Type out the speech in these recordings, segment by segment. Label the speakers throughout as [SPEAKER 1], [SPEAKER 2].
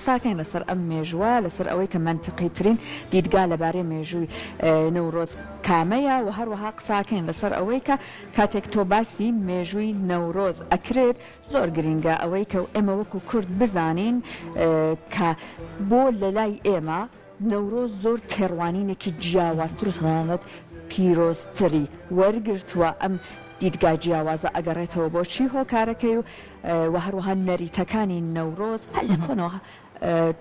[SPEAKER 1] قساکەین لەسەر ئەم مێژووە، لەسەر ئەوەی کە مەنتقیترین دیدگا لەبارەی مێژووی نەورۆز کامەیە و هەروەها قساکەین لەسەر ئەوەی کە کاتێک تۆ باسی مێژووی نەورۆز ئەکرێت زۆر گرینگە ئەوەی کە ئێمە وەکو کورد بزانین کە بۆ لەلای ئێمە نەورۆز زۆر تێڕوانینێکی جیاوازتر و تەنانەت پیرۆزتری وەرگرتووە، ئەم دیدگا جیاوازە ئەگەڕێتەوە بۆ چی هۆکارەکەی و و هەروەها نەریتەکانی نەورۆز هەر لە کۆنەوە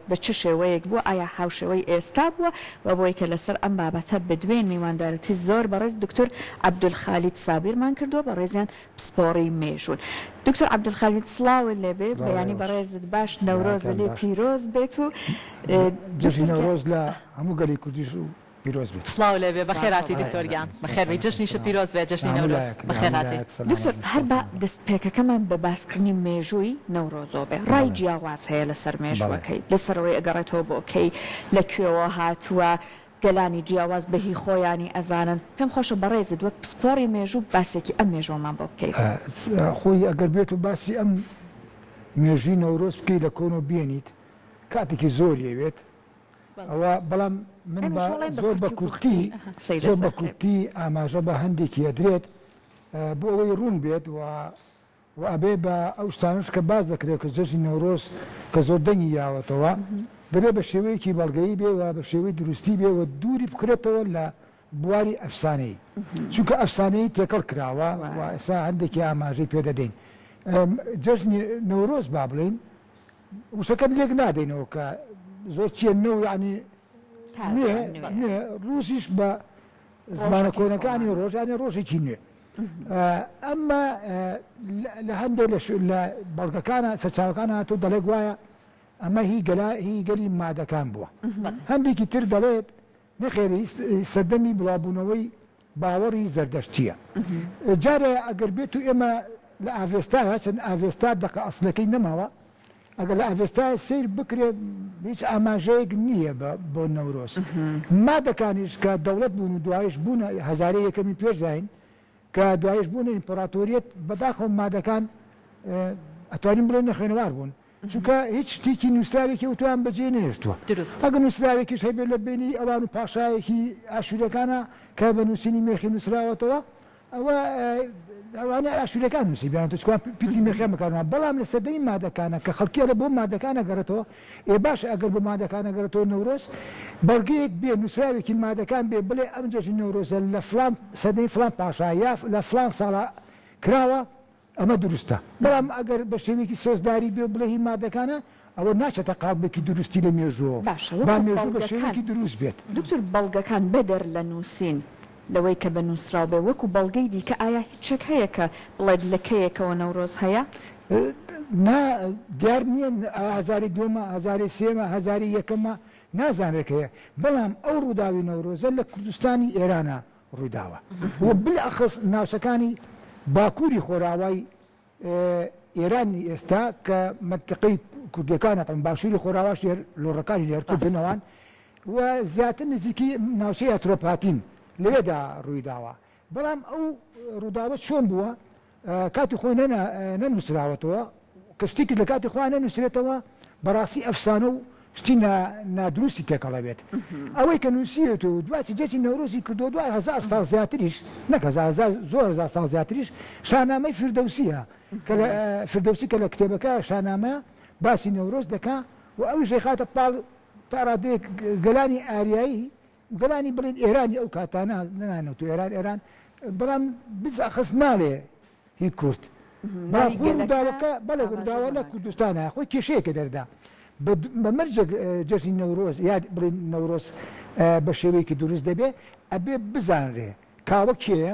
[SPEAKER 1] بە چ شێوەیەک بووە، ئایا هاوشێوەی ئێستا بووە و بۆی کە لەسەر ئەم بابەتە بدوێین میواندارەتی زۆر بەڕێز دکتۆر عەبدولخالید سابیرمان کردووە، بەڕێزیان پسپۆڕی مێژوون. دکتۆر عەبدولخالید سڵاوت لێ بێ، بەیانی بەڕێزت باش، نەورۆزت لێ پیرۆز بێت و
[SPEAKER 2] جەژنی نەورۆز لە هەموو گەلی کوردیش و پیرۆز بێت.
[SPEAKER 3] سڵاو لێ بێ، بەخێر هاتی دکتۆر گیان. بەخێر بێی، جەژنیشت پیرۆز بێت، جەژنی نەورۆز. بەخێر هاتی.
[SPEAKER 1] دکتۆر هەر با دەستپێکەکەمان بە باسکردنی مێژووی نەورۆزەوە بێ. ڕای جیاواز هەیە لەسەر مێژووەکەی، لەسەر ئەوەی ئەگەڕێتەوە بۆ کەی، لە کوێوە هاتووە، گەلانی جیاواز بە هی خۆیانی ئەزانن. پێم خۆشە بەڕێزت وەک پسپۆڕی مێژوو باسێکی ئەم مێژووەمان بۆ بکەیت.
[SPEAKER 2] خۆی ئەگەر بێت و باسی ئەم مێژووی نەورۆز بکەی لە کۆنەوە بێنیت کاتێکی زۆری ئەوێت ئەوە بەڵام من بە زۆر بە کورتی زۆر بە کورتی ئاماژە بە هەندێکی ئەدرێت بۆ ئەوەی ڕوون بێت و و ئەبێ بە ئەو شتانەش کە باس دەکرێت کە جەژنی نەورۆز کە زۆر دەنگی یاوەتەوە دەبێ بە شێوەیەکی بەڵگەیی بێ و بە شێوەی دروستی بێ و دووری بخرێتەوە لە بواری ئەفسانەیی چونکە ئەفسانەیی تێکەڵ کراوە و ئێستا هەندێکی ئاماژەی پێ دەدەین جەژنی نەورۆز با بڵێین وشەکە لێک نادەینەوە کە زۆر چییە نەو یعنی نوێ نوێ ڕووسیش بە زمانە کۆنەکانی ڕۆژانی ڕۆژێکی نوێ ئەمە لە هەندێک لە بەڵگەکانە سەرچاوەکان هاتوو دەڵێ گوایە ئەمە هی گەلا هی گەلی مادەکان بووە هەندێکی تر دەڵێت نەخێر سەردەمی بڵاوبوونەوەی باوەڕی زەردەشتییە جارێ ئەگەر بێت و ئێمە لە ئاڤێستا چەند ئاڤێستا دەقە ئەسلەکەی نەماوە ئەگەر لە ئاڤێستا سەیر بکرێ هیچ ئاماژەیەک نییە بە بۆ نەورۆز. مادەکانیش کە دەوڵەت بوون و دوایش بوونە هەزارەی یەکەمی پێش زایین کە دوایش بوونە ئیمپراتۆریەت بەداخەوە مادەکان ئەتوانین بڵێین نەخوێنەوار بوون چونکە هیچ شتێکی نووسراوێکی ئەوتۆیان بەجێ نەهێشتووە. ئەگەر نووسراوێکیش هەبێت لە بەینی ئەوان و پاشایەکی ئاشووریەکانە کە بە نووسینی مێخی نووسراوەتەوە ئەوە ئەوانە ئاشوریەکان نووسیبیان تۆ چکان پیتی مێخیان بەکارنا بەڵام لە سەردەمی مادەکانە کە خەڵکی ئەڵێ بۆ مادەکان ئەگەڕێتەوە ئێ باشە ئەگەر بۆ مادەکان ئەگەڕێتەوە نەورۆز بەڵگەیەک بێ نووسراوێکی مادەکان بێ بڵێ ئەم جەژنی نەورۆزە لە فلان سەردەمی فلان پاشا یا لە فلان ساڵا کراوە ئەمە دروستە بەڵام ئەگەر بە شێوەیەکی سۆزداری بێ و بڵێ هی مادەکانە ئەوە ناچێتە قاڵبێکی دروستی لە مێژووەوە.
[SPEAKER 1] باشە
[SPEAKER 2] با
[SPEAKER 1] وەکو
[SPEAKER 2] مێژوو بە
[SPEAKER 1] بەڵگەکان
[SPEAKER 2] شێوەیەکی دروست بێت.
[SPEAKER 1] دکتۆر بەڵگەکان بەدەر لە نووسین لەوەی کە بە نووسراو بێ وەکو بەڵگەی دیکە ئایا هیچێک هەیە کە بڵێت لە کەیەکەوە نەورۆز هەیە؟
[SPEAKER 2] نا دیار نییە هەزاری دووەمە هەزاری سێیەمە هەزاری یەکەمە نازانرێت کەیە بەڵام ئەو ڕووداوی نەورۆزە لە کوردستانی ئێرانە ڕوویداوە و بالئەخس ناوچەکانی باکووری خۆراوای ئێرانی ئێستا کە مەنتیقەی کوردیەکانە تەبعەن باشووری خۆراواش هەر لۆڕەکانی لە هەر کوردن ئەوان و زیاتر نزیکی ناوچەی ئەترۆپاتین لەوێدا ڕوویداوە بەڵام ئەو ڕووداوە چۆن بووە کاتی خۆی نەنووسراوەتەوە کە شتێکیش لە کاتی خۆیان نەنووسرێتەوە بەڕاستی ئەفسانە و شتی نادروستی تێکەڵ ئەبێت. ئەوەی کە نووسیوێت و دوای جەژنی نەورۆزی کردووە دوای هەزار ساڵ زیاتریش نەک هەزار زۆر هەزار ساڵ زیاتریش شانامەی فردەوسیە کە لە فردەوسی کە لە کتێبەکە شانامە باسی نەورۆز دەکا و ئەویش ئەیخاتە پاڵ تا ڕادەیەک گەلانی ئاریایی گەلانی بڵێن ئێرانی ئەو کاتانە نەنانەوتو ئێران ئێران بەڵام بزەخست ناڵێ هی کورد بەڵام خۆی ڕووداوەکە بەڵێ ڕووداوە لە کوردستانە خۆی کێشەیەکە دەردا بە مەرجێک جەژنی نەورۆز یاد بڵێن نەورۆز بە شێوەیەکی دروست دەبێ ئەبێ بزانرێ کاوە کێیە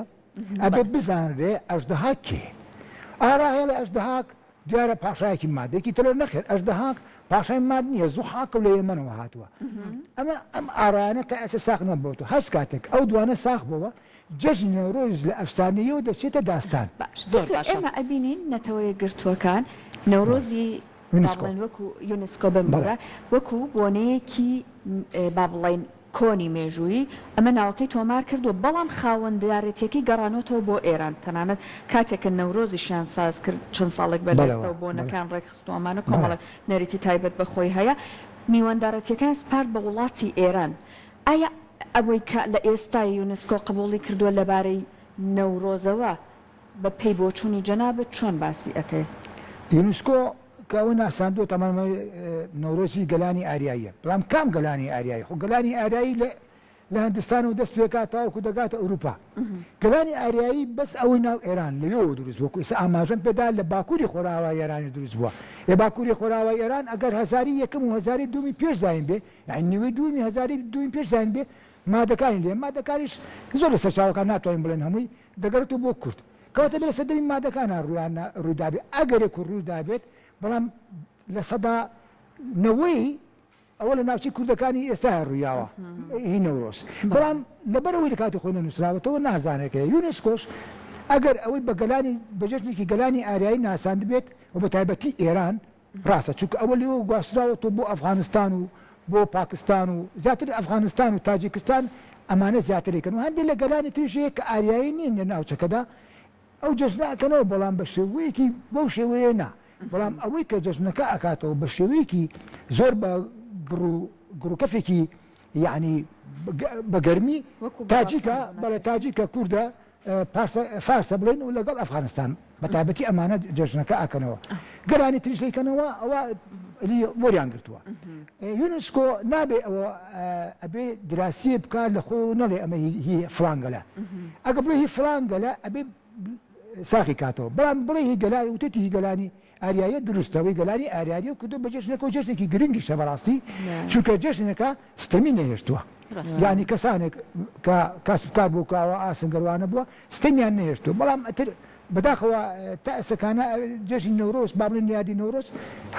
[SPEAKER 2] ئەبێ بزانرێ ئەژدەهاک کێ ئارا هێڵێ ئەژدەهاک دیارە پاشایەکی ماد یەکی ترە نەخێر ئەژدەهاک پاشای ماد نییە زوحاکە و لە یەمەنەوە هاتووە ئەمە ئەم ئارایانە تا ئێستا ساغ نەبووەوە هەست کاتێک ئەو دوانە ساغ بۆوە جەژنی نەورۆز لە ئەفسانەیەوە دەچێتە داستان.
[SPEAKER 1] باش
[SPEAKER 3] زۆر
[SPEAKER 1] دکتۆر
[SPEAKER 3] باشە.
[SPEAKER 1] ئێمە ئەبینین نەتەوە یەکگرتووەکان نەورۆزی با
[SPEAKER 2] یونسکۆ
[SPEAKER 1] بڵێن وەکو یونسکۆ
[SPEAKER 2] بەڵێ.
[SPEAKER 1] بمبورە وەکو بۆنەیەکی با بڵێین. کۆنی مێژوویی، ئەمە ناوەکەی تۆمار کردووە، بەڵام خاوەندارێتیەکەی گەڕانووەتەوە بۆ ئێران، تەنانەت کاتێک کە نەورۆزیشیان ساز کرد چەند ساڵێک بەر ئێستا و بۆنەکەیان ڕێکخست و ئەمانە کۆمەڵێک نەریتی تایبەت بە خۆی هەیە، میواندارێتیەکەیان سپارد بە وڵاتی ئێران. ئایا ئەوەی کە لە ئێستا یونسکۆ قبوڵی کردووە لەبارەی نەورۆزەوە بە پێی بۆچوونی جەنابت چۆن باسی ئەکەی؟
[SPEAKER 2] یونسکۆ کە ئەوە ناساندووە تەمان نەورۆزی گەلانی ئاریاییە، بەڵام کام گەلانی ئاریایی؟ خۆ گەلانی ئاریایی لە لە هندستانەوە دەست پێکات تاوەکو دەگاتە ئەوروپا. گەلانی ئاریایی بەس ئەوەی ناو ئێران لەوێوە دروست بووە، وەکو ئێستا ئاماژەم پێدا لە باکووری خۆرئاوای ئێرانیش دروست بووە. ئێ باکووری خۆرئاوای ئێران ئەگەر هەزاری یەکەم و هەزاری دوومی پێش زایین بێ، یانی نیوەی دوومی هەزاری دوومی پێش زایین بێ، مادەکانی لێ، مادەکانیش زۆر لە سەرچاوەکان ناتوانین بڵێن هەمووی، دەگەڕێتەوە بۆ کورد. کەواتە بێ لە سەردەمی مادەکانا ڕوویان ڕووی دابێ، ئەگەرێک و ڕووی دابێت، بەڵام 90% ئەوە لە ناوچەی کوردەکانی ئێستایا ڕوویاوە هی نەورۆز. بەڵام لەبەر ئەوەی لە کاتی خۆی نەنووسراوەتەوە نازانێت کە یونسکۆش ئەگەر ئەوەی بە گەلانی بە جەژنێکی گەلانی ئاریایی ناساندبێت و بە تایبەتی ئێران، ڕاستە چونکە ئەوە لێوە گواستراوەتەوە بۆ ئەفغانستان و بۆ پاکستان و زیاتر ئەفغانستان و تاجیکستان ئەمانە زیاتر ئەیکەن و هەندێک لە گەلانی تریش هەیە کە ئاریایی نین لە ناوچەکەدا ئەو جەژنە ئەکەنەوە بەڵام بە شێوەیەکی بەو شێوەیە نا بەڵام ئەوەی کە جەژنەکە ئەکاتەوە بە شێوەیەکی زۆر بە گڕ و گڕوکەفێکی یەعنی بە گەرمی تاجیکە بەڵێ تاجیکە کوردە پارسە فارسە بڵێن و لەگەڵ ئەفغانستان بە تایبەتی ئەمانە جەژنەکە ئەکەنەوە گەلانی تریش دەیکەنەوە ئەوە وەریان گرتووە یونسکۆ نابێ ئەوە ئەبێ دراسیە بکات لە خۆی و نەڵێ ئەمە هی فلان گەلە ئەگە بڵێ هی فلان گەلە ئەبێ ساخی کاتەوە بەڵام بڵێ هی گەلانی وتێتی هی گەلانی ئاریاییە دروستە ئەوەی گەلانی ئاریاریە و کردوە بە جەژنێک و جەژنێکی گرنگیشە بەڕاستی چونکە جەژنێکە ستەمی نەهێشتووە یانی کەسانێک کە کاسبکار بوو کاوە ئاسنگەروانە بووە ستەمیان نەهێشتووە بەڵام ئەتر بەداخەوە تا ئێستەکانە جەژنی نەورۆز با بڵێن یادی نەورۆز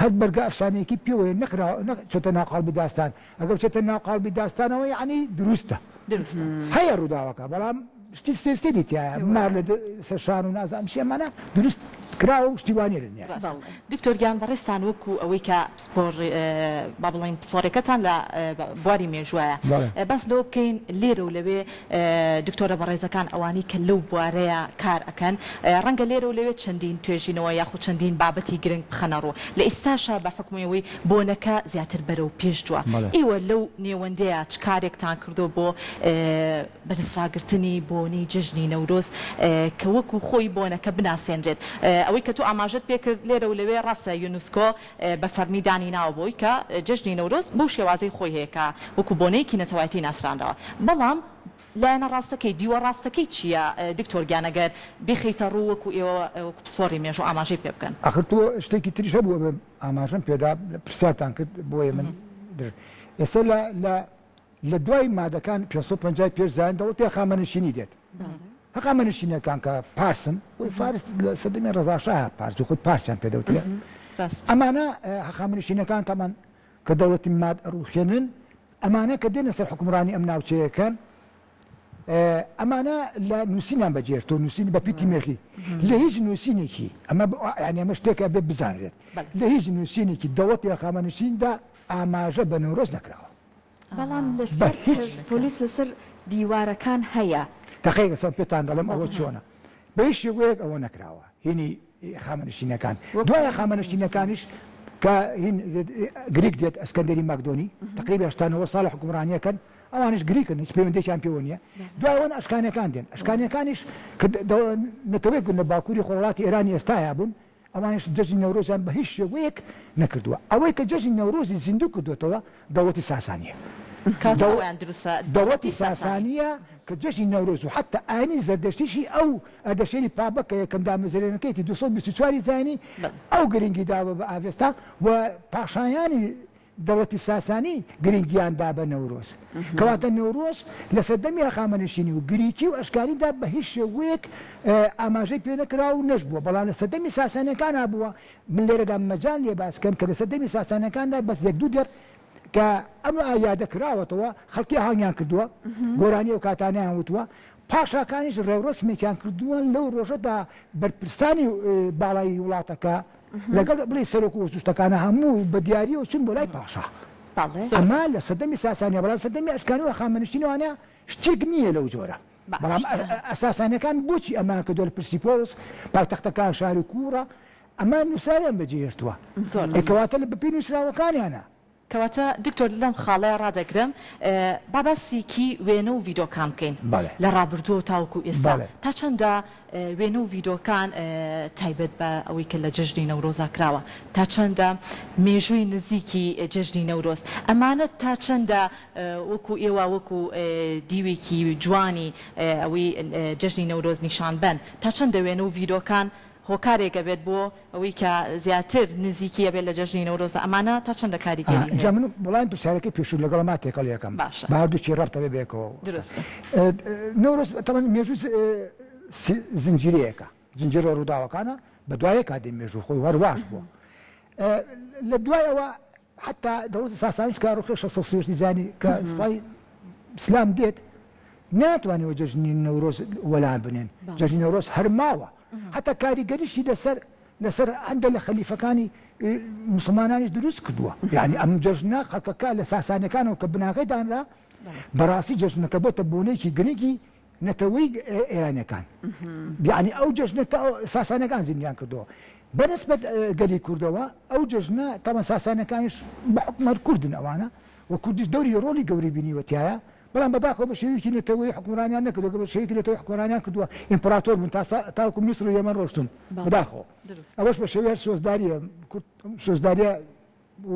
[SPEAKER 2] هەر بەرگە ئەفسانەیەکی پێوەیە نەکرا نەچۆتە ناو قاڵبی داستان ئەگەر بچێتە ناو قاڵبی داستانەوە یەعنی دروستە
[SPEAKER 3] دروستە
[SPEAKER 2] هەیە ڕووداوەکە بەڵام شتی سێر سێری تیایە مار لە سەر شان و نازانم چی ئەمانە دروست کراوە و شتی وا نیە لە دنیا.
[SPEAKER 3] ڕاستە دکتۆر گیان بەڕێزتان وەکو ئەوەی کە پسپۆڕ با بڵێین پسپۆڕیەکەتان لە بواری مێژوایە باس لەوە بکەین لێرە و لەوێ دکتۆرە بەڕێزەکان ئەوانەی کە لەو بوارەیە کار ئەکەن ڕەنگە لێرە و لەوێ چەندین توێژینەوە یاخود چەندین بابەتی گرنگ بخەنە ڕوو لە ئیستاشا بە حوکمی ئەوەی بۆنەکە زیاتر بەرەو پێش چووە ئێوە لەو نێوەندەیا چ کارێکتان کردووە بۆ بەرزڕاگرتنی بۆنەی جەژنی نەورۆز کە وەکو خۆی بۆنەکە بناسێنرێت. ئەوەی کە تۆ ئاماژەت پێکرد لێرە و لەوێ ڕاستە یونسکۆ بە فەرمی دانی ناوە بەوەی کە جەژنی نەورۆز بەو شێوازەی خۆی هەیە کە وەکو بۆنەیەکی نەتەوایەتی ناسرانراوە بەڵام لایەنە ڕاستەکەی دیوە ڕاستەکەی چییە دکتۆر گیان ئەگەر بیخەیتە ڕوو وەکو ئێوە وەکو پسپۆڕی مێژوو ئاماژەی پێ بکەن.
[SPEAKER 2] ئاخر تۆ شتێکی تریش هەبوو ئەمە ئاماژەم پێدا پرسیارتان کرد بۆیە من ئێستا لە لە لە دوای مادەکان 550 پێش زایین دەوڵەتی هەخامەنشینی دێت. هەخامەنشینەکان کە پارسن، بۆی فارس لە سەردەمی ڕەزا شاە پارس و خود پارسیان پێ دەوترێ. ئەمانە هەخامەنشینەکان تەمان کە دەوڵەتی ماد ئەڕوخێنن، ئەمانە کە دێنە سەر حوکمڕانی ئەم ناوچەیەکەن، ئەمانە لە نووسینیان بەجێهێشتووە، نووسین بە پیتی مێخی لە هیچ نووسینێکی ئەمە یانی ئەمە شتێکە بێ بزانرێت لە هیچ نووسینێکی دەوڵەتی هەخامەنشیندا ئاماژە بە نەورۆز نەکراوە.
[SPEAKER 1] بەڵام لەسەر پرسپۆلیس لەسەر دیوارەکان هەیە.
[SPEAKER 2] دەقەیەک ئەسەن پێتان دەڵێم ئەوە چۆنە بە هیچ شێوەیەک ئەوە نەکراوە هینی خامەنشینەکان دوای خامەنشینەکانیش کە هین گریک دێت ئەسکەندەری ماکدۆنی تقریبا 89 ساڵ حکومڕانیەکەن ئەوانیش گریکن هیچ پەیوەندێکیان پێوە نییە دوای ئەوەن ئەشکانیەکان دێن ئەشکانیەکانیش کە نەتەوەیەک بوون لە باکووری خۆرهەڵاتی ئێرانی ئێستایا بوون ئەوانیش جەژنی نەورۆزیان بە هیچ شێوەیەک نەکردووە. ئەوەی کە جەژنی نەورۆزی زیندوو کردۆتەوە دەوڵەتی ساسانییە.
[SPEAKER 3] کەواتە ئەوەیان دروستە
[SPEAKER 2] دەوڵەتی ساسانییە کە جەژنی نەورۆز و حەتتا ئاینی زەردەشتیشی ئەو ئەردەشێری پابەک کە یەکەم دامەزرێنەکەیەتی 224 ی زاینی ئەو گرنگی داوە بە ئاڤێستا و پاشایانی دەوڵەتی ساسانی گرنگیان دا بە نەورۆز. کەواتە نەورۆز لە سەردەمی هەخامەنشینی و گریکی و ئەشکانیدا بە هیچ شێوەیەک ئاماژەی پێ نەکرا و نەشبووە، بەڵام لە سەردەمی ساسانیەکانا بووە. من لێرەدا مەجال نییە باس کەم کە لە سەردەمی ساسانیەکاندا بەس یەک دوو دێڕ کە ئەم یادە کراوەتەوە خەڵکی ئاهەنگیان کردووە، گۆرانی ئەو کاتانەیان وتووە، پاشاکانیش ڕێوڕەسمێکیان کردووە لەو ڕۆژەدا بەرپرسانی باڵای وڵاتەکە لەگەڵ بڵێی سەرۆک و وەزوشتەکانە هەموو بە دیاریەوە چون بۆ لای پاشا. ئەمە لە سەردەمی ساسانیە بەڵام سەردەمی ئەشکانی و هەخامەنشین ئەوانە شتێک نییە لەو جۆرە. بەڵام ساسانیەکان بۆچی ئەمەیان کردووە لە پرسیپۆڵس پایتەختەکان شاری کووڕە ئەمە نووسراویان بەجێهێشتووە. ئێ کەواتە بەپێی نووسراوەکانیانە.
[SPEAKER 3] کەواتە دکتۆر لەم خاڵەیا ڕادەگرم با باسێکی وێنە و ڤیدۆکان بکەین لە ڕابردووەوە تاوەکو ئێستا تا چەندە وێنە و ڤیدۆکان تایبەت بە ئەوەی کە لە جەژنی نەورۆزا کراوە تا چەندە مێژووی نزیکی جەژنی نەورۆز ئەمانە تا چەندە وەکو ئێوە وەکو دیوێکی جوانی ئەوەی جەژنی نەورۆز نیشان بەن تا چەندە وێنە و ڤیدۆکان هۆکارێک ئەبێت بۆ ئەوەی کە زیاتر نزیکی ئەبێت لە جەژنی نەورۆزە ئەمانە تا چەندە کاریگەری هەیە؟
[SPEAKER 2] جا من وەڵامی پرسیارەکەی پێشوو لەگەڵ ئەما تێکەڵی ئەکەم
[SPEAKER 3] باشە.
[SPEAKER 2] بە هەردووکی ڕەبت ئەبێ بەیەکەوە.
[SPEAKER 3] دروستە.
[SPEAKER 2] نەورۆز تەبعەن مێژوو زنجیرەیەکە، زنجیرە ڕووداوەکانە بە دوای یەکا دێ مێژوو خۆی و هەر واش بووە. لە دوای ئەوە حەتا دەوڵەتی ساسانیش کە ڕوخێ 638 زانی کە سوپای ئیسلام دێت ناتوانێت جەژنی نەورۆز وەلا بنێن جەژنی نەورۆز هەر ماوە حتا کاریگەریشی لەسەر لەسەر هەندێک لە خەلیفەکانی مسلمانانیش دروست کردووە یعنی ئەم جەژنە خەڵکەکە لە ساسانەکانەوە کە بناغەی دانرا بەڕاستی جەژنەکە بۆتە بۆنێکی گرنگی نەتەوەی ئێرانیەکان یعنی ئەو جەژنە تا ساسانەکان زیندیان کردەوە بەنسبەت گەلی کوردەوە ئەو جەژنە تاوان ساسانەکانیش بە حکوم هەر کوردن ئەوانە و کوردیش دەوری ڕۆڵی گەوری بینیوە تایە بەڵام بەداخەوە بە شێوەیەکی نەتەوەی حکومڕانیان نەکردووە کە بە شێوەیەکی نەتەوەی حکومڕانیان کردووە ئیمپراتۆر بوون تا تاوەکو میسر و یەمەن ڕۆشتون بەداخەوە ئەوەش بە شێوەی هەر سۆزداریە کورد سۆزداریە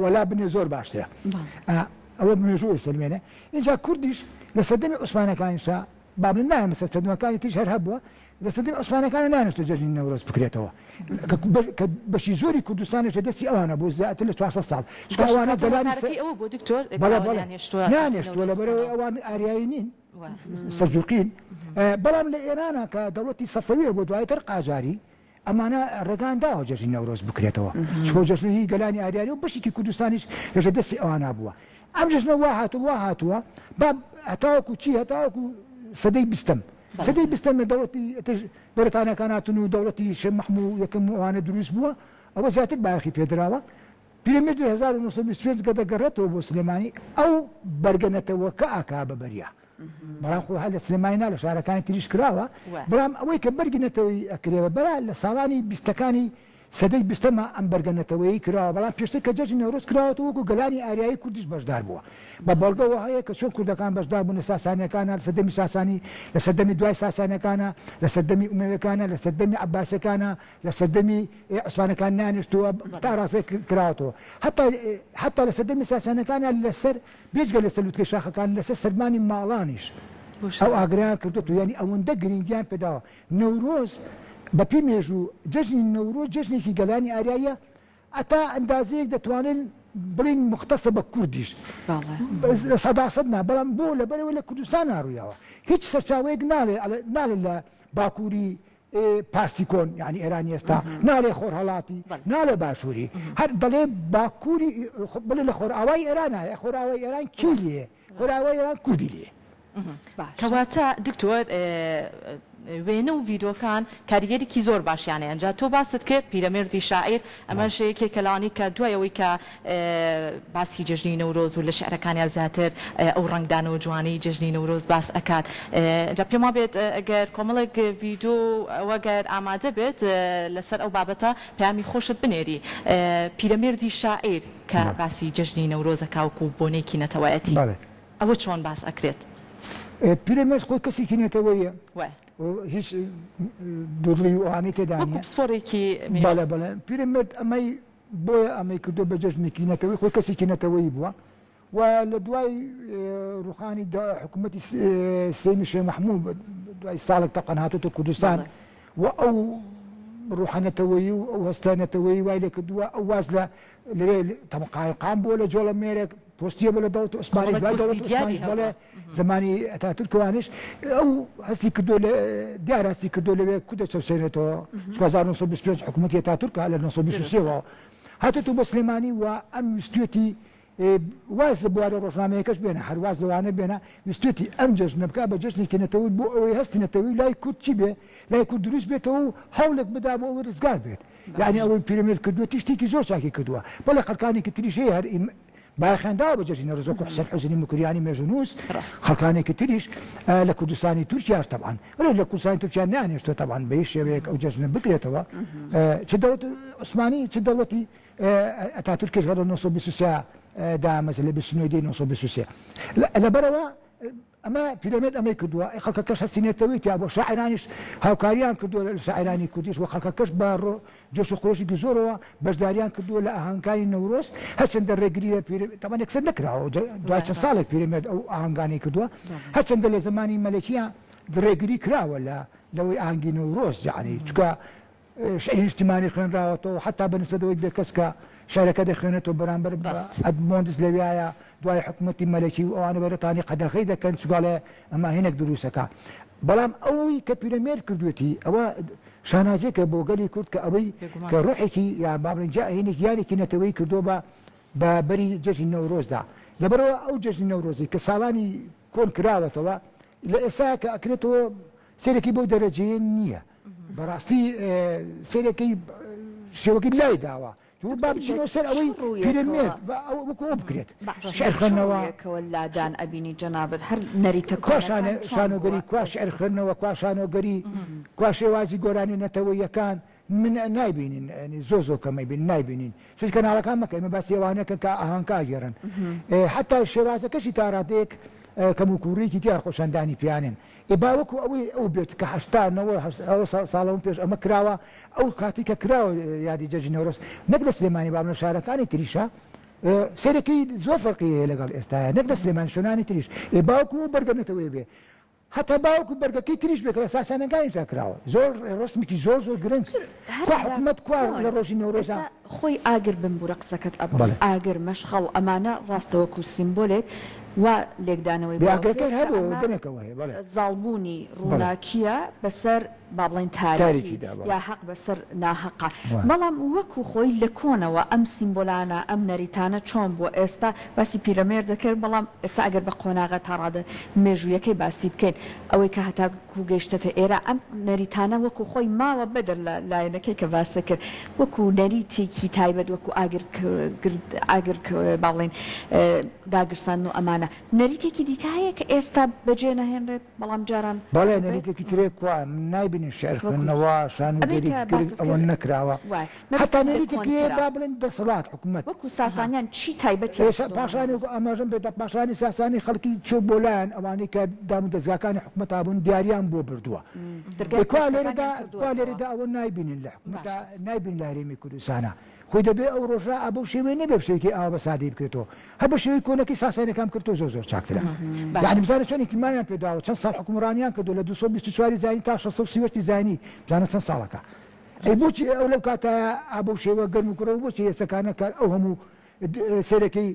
[SPEAKER 2] وەلا بنێ زۆر باشترە ئەوە مێژوو ئەیسەلمێنێ ئینجا کوردیش لە سەردەمی عوسمانەکانیشا با بڵێم نایەمە سەر سەردەمەکانی تریش هەر هەبووە لە سەردەمی عوسمانەکان نانێشتە جەژنی نەورۆز بکرێتەوە کە بەشی زۆری کوردستانیش لە دەستی ئەوانە بوو زیاتر لە 400 ساڵ چونکە ئەوانە گەلانی
[SPEAKER 3] ئەوە بۆ دکتۆر
[SPEAKER 2] بەڵێ بەڵێ نانێشتووە لەبەرئەوەی ئەوان ئاریایی نین سەلجوقین بەڵام لە ئێرانە کە دەوڵەتی سەفەویە بۆ دوایتر قاجاری ئەمانە ڕێگایان داوە جەژنی نەورۆز بکرێتەوە، چونکە جەژنی هی گەلانی ئاریانی و بەشێکی کوردستانیش لەژێر دەستی ئەوانە بووە. ئەم جەژنە وا هاتووە وا هاتووە با هەتاوەکو چی هەتاوەکو سەدەی بیستەم سەدەی بیستەم لە دەوڵەتی ئیتر بەریتانیاکان هاتن و دەوڵەتی شێخ مەحموو یەکەم و ئەوانە دروست بووە ئەوە زیاتر بایەخی پێدراوە. پیرەمێرد لە 1925 کە دەگەڕێتەوە بۆ سلێمانی ئەو بەرگە نەتەوەکە ئاکا بە بەریا. بەڵام خۆ هەر لە سلێمانی نا لە شارەکانی تریش کراوە بەڵام ئەوەی کە بەرگی نەتەوەیی ئەکرێ بە بەرا لە ساڵانی بیستەکانی سەدەی بیستەما ئەم بەرگە نەتەوەیی کراوە بەڵام پێشتر کە جەژنی نەورۆز کراوەتەوە وەکو گەلانی ئاریایی کوردیش بەشدار بووە بە بەڵگەوە هەیە کە چۆن کوردەکان بەشدار بوون لە ساسانیەکانا لە سەردەمی ساسانی لە سەردەمی دوای ساسانیەکانا لە سەردەمی ئومەویەکانا لە سەردەمی عەباسیەکانا لە سەردەمی عوسمانەکان نانیشتووە تا ڕاستە کراوەتەوە هەتا هەتا لە سەردەمی ساسانیەکانا لەسەر بێجگە لەسەر لوتکەی شاخەکان لەسەر سەربانی ماڵانیش ئەو ئاگرەیان کردۆتەوە یانی ئەوەندە گرنگیان پێداوە نەورۆز بە پێی مێژوو جەژنی نەورۆز جەژنێکی گەلانی ئاریاییە هەتا ئەندازەیەک دەتوانین بڵێین موختەسە بە کوردیش لە سەداسەد نا بەڵام بۆ لەبەرئەوەی لە کوردستانا ڕوویاوە هیچ سەرچاوەیەک ناڵێ ناڵێ لە باکووری پارسی کۆن یانی ئێرانی ئێستا ناڵێ خۆرهەڵاتی ناڵێ باشووری هەر دەڵێ باکووری بڵێ لە خۆرئاوای ئێران هەیە خۆرئاوای ئێران کی لێ خۆرئاوای ئێران کوردی لێ.
[SPEAKER 3] کەواتە دکتۆر وێنە و ڤیدۆکان کاریگەریکی زۆر باشیان هەیە جا تۆ باست کرد پیرەمێردی شاعیر ئەمەش یەکێکە لەوانەی کە دوای ئەوەی کە باسی جەژنی نەورۆز و لە شیعرەکانیا زیاتر ئەو ڕەنگدانەوە جوانەی جەژنی نەورۆز باس ئەکات جا پێم وابێت ئەگەر کۆمەڵێک ڤیدۆ و ئەگەر ئامادە بێت لەسەر ئەو بابەتە پەیامی خۆشت بنێری پیرەمێردی شاعیر کە باسی جەژنی نەورۆز ئەکا وەکوو بۆنەیەکی نەتەوایەتی ئەوە چۆن باس ئەکرێت؟
[SPEAKER 2] پیرەمێرد خۆی کەسێکی نەتەوەییە و هیچ دوودڵی و ئەوانەی تێدا نییە.
[SPEAKER 3] وەکوو پسپۆڕێکی مێژوو.
[SPEAKER 2] بەڵێ بەڵێ پیرەمێرد ئەمەی بۆیە ئەمەی کردووە بە جەژنێکی نەتەوەیی، خۆی کەسێکی نەتەوەیی بووە و لە دوای ڕووخانی حکوومەتی سێیەمی شێخ مەحموود دوای ساڵێک تەقەن هاتۆتە کوردستان و ئەو ڕوحە نەتەوەیی و ئەو هەستە نەتەوەیی وای لێ کردووە ئەو واز لە لەوێ قایمقام بووە لە جۆڵەمێرگ پۆستیە بووە لە دەوڵەتی عوسمانی دوای دەوڵەتی عوسمانیش بەڵێ زمانی ئەتاتورکەوانیش ئەو هەستی کردو لە دیار هەستی کردو لەوێ کورد دەچەوسێنێتەوە چونکە 1925 حکوومەتی ئەتاتورکە لە 1923 وە هاتێتەوە بۆ سلێمانی و ئەم ویستوێتی واز لە بوارە ڕۆژنامەیەکەش بێنە هەر واز لەوانە بێنە ویستوێتی ئەم جەژنە بکا بە جەژنێکی نەتەوەی بۆ ئەوەی هەستی نەتەوەی لای کورد چی بێ لای کورد دروست بێتەوە و هەوڵێک بدا بۆ ئەوەی ڕزگار بێت یعنی ئەوەی پیرەمێرد کردووەتی شتێکی زۆر چاکی کردووە بەڵێ خەڵکانێکی تریش هەیە هەر. بایەخیان داوە بە جەژنی نەورۆز وەکو حسێن حوزنی موکریانی مێژوونووس، خەڵکانێکی تریش لە کوردستانی تورکیاش تەبعەن وەلێ لە کوردستانی تورکیا نەیانهێشتووە تەبعەن بە هیچ شێوەیەک ئەو جەژنە بکرێتەوە چ دەوڵەتی عوسمانی چ دەوڵەتی ئەتاتورکیش هەر لە 923 دامەزرا لە 29 دەی 923 لەبەرئەوە ئەمە پیرەمێرد ئەمەی کردووە، خەڵکەکەش هەستی نەتەوەی تیا بووە، شاعیرانیش هاوکارییان کردووە لە شاعیرانی کوردیش و خەڵکەکەش بە جۆش و خرۆشێکی زۆرەوە بەشدارییان کردووە لە ئاهەنگەکانی نەورۆز، هەرچەندە ڕێگری لە پیرە تەبعەن یەکسەر نەکراوە، دوای چەند ساڵێک پیرەمێرد ئەو ئاهەنگانەی کردووە، هەرچەندە لە زەمانی مەلەکییە ڕێگری کراوە لە لەوەی ئاهەنگی نەورۆز یەعنی چونکە شیعری نیشتیمانی خوێنراوەتەوە حەتا بە نسبەت ئەوەی بێکەس کە شیعرەکە دەخوێنێتەوە بەرامبەر بە ئەدمۆندس لەویایە دوای حکومەتی مەلەکی و ئەوانە بەریتانی قەدەغەی دەکەن چونکە ئەڵێ ئەمە هینێک دروستەکا بەڵام ئەوەی کە پیرەمێرد کردوێتی ئەوە شانازیەکە بۆ گەلی کورد کە ئەوەی کە ڕۆحێکی یا با بڵێین جا هینێک گیانێکی نەتەوەیی کردووە بە بە بەری جەژنی نەورۆزدا لەبەرئەوە ئەو جەژنی نەورۆزی کە ساڵانی کۆن کراوەتەوە لە ئێستا کە ئەکرێتەوە سەیرەکەی بەو دەرەجەیە نییە بەڕاستی سەیرەکەی شێوەکەی لای داوە با بچینەوە سەر ئەوەی پیرەمێرد وەکو ئەو بکرێت شعر خوێندنەوە
[SPEAKER 1] لادان ئەبینی جەنابت هەر نەریتە
[SPEAKER 2] کوا شانۆگەری کوا شعر خوێندنەوە کوا شانۆگەری کوا شێوازی گۆرانی نەتەوەیەکان من نایبینین یانی زۆر زۆر کەم ئەیبینین نایبینین چونکە کەناڵەکان مەکە ئێمە باسی ئەوانەکەن کە ئاهەنگ ئەگێڕن حتا شێوازەکەشی تا ڕادەیەک کەموکوڕیەکی تیا خۆشاندانی پیانن ئێ با وەکو ئەوەی ئەو بێت کە هەشتا نەوە ساڵەوە پێش ئەمە کراوە ئەو کاتی کە کراوە یادی جەژنی نەورۆز نەک لە سلێمانی بام لە شارەکانی تریشە سەرەکەی زۆر فەرقی هەیە لەگەڵ ئێستاە نەک لە سلێمانی شوێنانی تریش ئێ باوکو بەرگە نەتەوەی بێ هەتا باوک و بەرگەکەی تریش بێ کە لە ساسانەکانیشدا کراوە زۆر ڕێوڕەسمێکی زۆر زۆر گرنگ
[SPEAKER 1] هەر
[SPEAKER 2] کوا
[SPEAKER 1] لە
[SPEAKER 2] حکومەت کوا
[SPEAKER 1] کۆن
[SPEAKER 2] لە ڕۆژی نەورۆزا.
[SPEAKER 1] ئێستا خۆی ئاگر بمبورە قسەکەت ئەبڕم
[SPEAKER 2] بەڵێ.
[SPEAKER 1] ئاگر مەشخەڵ ئەمانە ڕاستە وەکو سیمبۆلێک وا لێکدانەوەی
[SPEAKER 2] بێ
[SPEAKER 1] بۆ
[SPEAKER 2] ئاگرەکەی
[SPEAKER 1] ئەکرێت کە
[SPEAKER 2] هەبوو
[SPEAKER 1] ئەمە
[SPEAKER 2] دەمێکەوە هەیە بەڵێ.
[SPEAKER 1] زاڵبوونی
[SPEAKER 2] بەڵێ.
[SPEAKER 1] ڕووناکییە بەسەر با بڵێین تاریکی
[SPEAKER 2] تاریکیدا بەڵێ.
[SPEAKER 1] یا هەق بەسەر ناهەقا
[SPEAKER 2] وایە.
[SPEAKER 1] بەڵام وەکو خۆی لە کۆنەوە ئەم سیمبۆلانە ئەم نەریتانە چۆن بووە ئێستا باسی پیرەمێرد دەکرد بەڵام ئێستا ئەگەر بە قۆناغە تا ڕادە مێژوویەکەی باسی بکەین ئەوەی کە هەتاکوو گەیشتەتە ئێرە ئەم نەریتانە وەکوو خۆی ماوە بەدەر لە لایەنەکەی کە باست کرد وەکوو نەریتێکی تایبەت وەکوو ئاگر ئاگر با بڵێین داگرساندن و ئەمانە نەریتێکی دیکە هەیە کە ئێستا بەجێ نەهێنرێت بەڵام جاران
[SPEAKER 2] بەڵێ
[SPEAKER 1] هەبێت؟
[SPEAKER 2] نەریتێکی ترێ کوا من نایبینین شیعر
[SPEAKER 1] وەکوو
[SPEAKER 2] خوێندنەوە
[SPEAKER 1] چی؟ ئەمەی
[SPEAKER 2] شانۆگەری
[SPEAKER 1] کە
[SPEAKER 2] گرنگ
[SPEAKER 1] باست
[SPEAKER 2] ئەوە
[SPEAKER 1] کرد
[SPEAKER 2] نەکراوە
[SPEAKER 1] وایە
[SPEAKER 2] هەتا
[SPEAKER 1] مەبەستم لە
[SPEAKER 2] نەریتێک هەیە
[SPEAKER 1] کۆنترە.
[SPEAKER 2] با بڵێن دەسەڵات حکومەت.
[SPEAKER 1] وەکوو ساسانیان چی تایبەتیان
[SPEAKER 2] ئێستا
[SPEAKER 1] کردووە بە
[SPEAKER 2] پاشانی
[SPEAKER 1] نەورۆز؟
[SPEAKER 2] وەکو ئاماژەم پێدا پاشانی ساسانی خەڵکی چوو بۆ لایان ئەوانەی کە دام و دەزگاکانی حکومەتا بوون دیاریان بۆ بردووە
[SPEAKER 1] دەرگای
[SPEAKER 2] ئێ کوا
[SPEAKER 1] کۆشکەکانیان
[SPEAKER 2] لێرەدا کوا
[SPEAKER 1] کردووەتەوە.
[SPEAKER 2] لێرەدا ئەوە نایبینین لە حکومەتا
[SPEAKER 3] باشە.
[SPEAKER 2] نایبینین لە هەرێمی کوردستانا خۆی دەبێ ئەو ڕۆژە ئا بەو شێوەیە نەبێ بە شێوەیەکی ئاوا بە سادەیی بکرێتەوە هەر بە شێوەی کۆنەکەی ساسانیەکان بکرێتەوە زۆر زۆر چاکترە
[SPEAKER 3] باشە.
[SPEAKER 2] یانی بزانە چۆن ئیهتیمامیان پێ داوە چەند ساڵ حوکمڕانیان کردووە لە 224 زایینی تا 638 زایینی بزانە چەند ساڵەکە ئەی بۆچی ئەو لەو کاتایە ئا بەو شێوە گەرم و گوڕە و بۆچی ئێستەکانە کە ئەو هەموو سەیرەکەی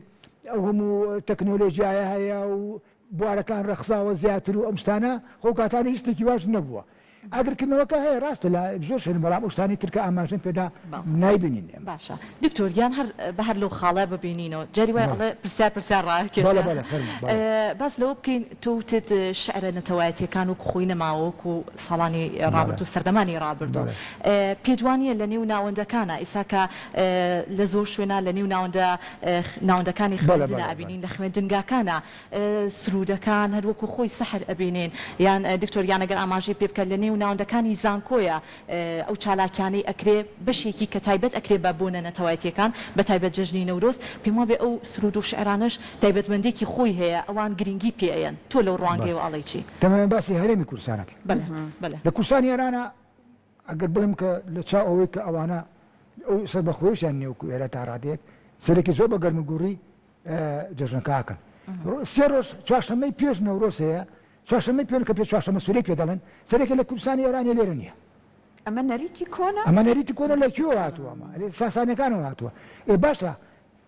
[SPEAKER 2] ئەو هەموو تەکنۆلۆژیایە هەیە و بوارەکان ڕەخساوە زیاتر و ئەم شتانە خۆ کاتانە هیچ شتێکی واش نەبووە ئاگرکردنەوەکە هەیە ڕاستە لە زۆر شوێن بەڵام ئەو شتانەی تر کە ئاماژەم پێدا نایبینین ئێمە.
[SPEAKER 3] باشە دکتۆر گیان هەر بە هەر لەو خاڵە ببینینەوە جاری وایە
[SPEAKER 2] بەڵێ.
[SPEAKER 3] ئەڵێ پرسیار پرسیار ڕاکێشە
[SPEAKER 2] بەڵێ بەڵێ فەرموو بەڵێ.
[SPEAKER 3] باس لەوە بکەین تۆ وتت شعرە نەتەوایەتیەکان وەکو خۆی نەماوە وەکو ساڵانی
[SPEAKER 2] بەڵێ
[SPEAKER 3] ڕابردوو سەردەمانی ڕابردوو
[SPEAKER 2] بەڵێ.
[SPEAKER 3] پێت وانیە لە نێو ناوەندەکانا ئیستا کە لە زۆر شوێنا لە نێو ناوەندە ناوەندەکانی
[SPEAKER 2] بەڵێ
[SPEAKER 3] خوێندنا
[SPEAKER 2] بەڵێ بەڵێ.
[SPEAKER 3] ئەبینین لە خوێندنگاکانا سروودەکان هەر وەکو خۆی سەحر ئەبینین یان دکتۆر گیان ئەگەر ئاماژەی پێ بکە لە نێو ناوەندەکانی زانکۆیە ئەو چالاکیانەی ئەکرێ بەشێکی کە تایبەت ئەکرێ بە بۆنە نەتەوایەتیەکان بە تایبەت جەژنی نەورۆز پێم وابێ ئەو سروود و شعرانەش تایبەتمەندیەکی خۆی هەیە ئەوان گرینگی پێ ئەیەن تۆ لەو
[SPEAKER 2] بەڵێ
[SPEAKER 3] ڕوانگەیەوە ئەڵێی چی؟
[SPEAKER 2] دەمەوێ باسی هەرێمی کوردستان ئەکەین.
[SPEAKER 3] بەلێ بەلێ.
[SPEAKER 2] لە کوردستانی ئێرانا ئەگەر بڵێم کە لە چاو ئەوەی کە ئەوانە ئەو سەربەخۆیشیان نیە وەکو ئێرە تا ڕادەیەک سەرێکی زۆر بە گەرموگوڕی جەژنەکە ئەکەن. سێ ڕۆژ چوارشەممەی پێش نەورۆز هەیە چوارشەممەی پێ کە پێ چوارشەممە سوورەی پێ دەڵێن سەرێکە لە کوردستانی ئێرانە لێرە نییە.
[SPEAKER 1] ئەمە نەریتی کۆنە؟
[SPEAKER 2] ئەمە نەریتی کۆنە لە کوێوە هاتووە؟ ئەمە لە ساسانیەکانەوە هاتووە. ئێ باشە